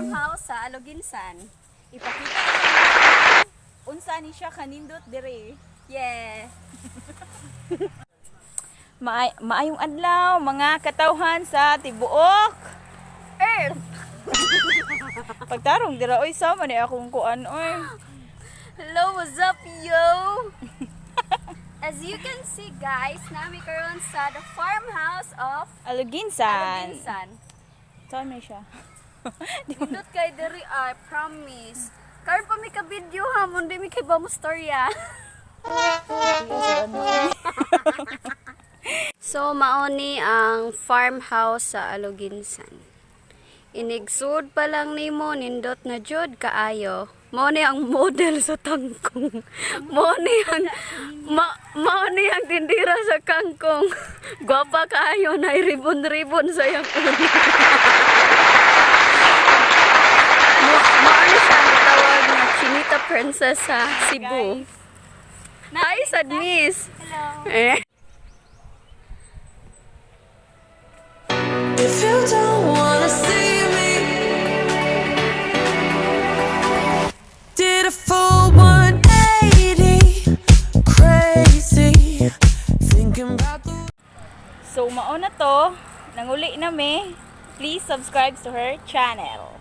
Farmhouse sa Aloguinsan. Ipakita ninyo unsa ni siya kanindot dire. Yeah. Maayong adlaw, mga katawhan sa tibuok Earth. Pagtarong dira oy, sama ni akong kuan oy. Hello, what's up, yo? As you can see, guys, naa mi karon sa the farmhouse of Aloguinsan. Aloguinsan. Saan may siya? Nindot kay diri, I promise. Karon pa mi ka video ha, mo di mi kay ba mo storya. So mao ni ang farmhouse sa Aloguinsan. Inigsud pa lang nimo, nindot na jud kaayo. Mao ni ang model sa tangkong. Mao ni ang tindira sa kangkong. Gwapa kaayo na ribon-ribon sa iyang ulo. Mao ni siya ang gitawag nga Chinita Princess sa Cebu. Hi, sad miss. Hello. Eh. If you don't wanna see me, did a full 180, crazy, thinking about the So mao na to, nanguli na mi. Please subscribe to her channel.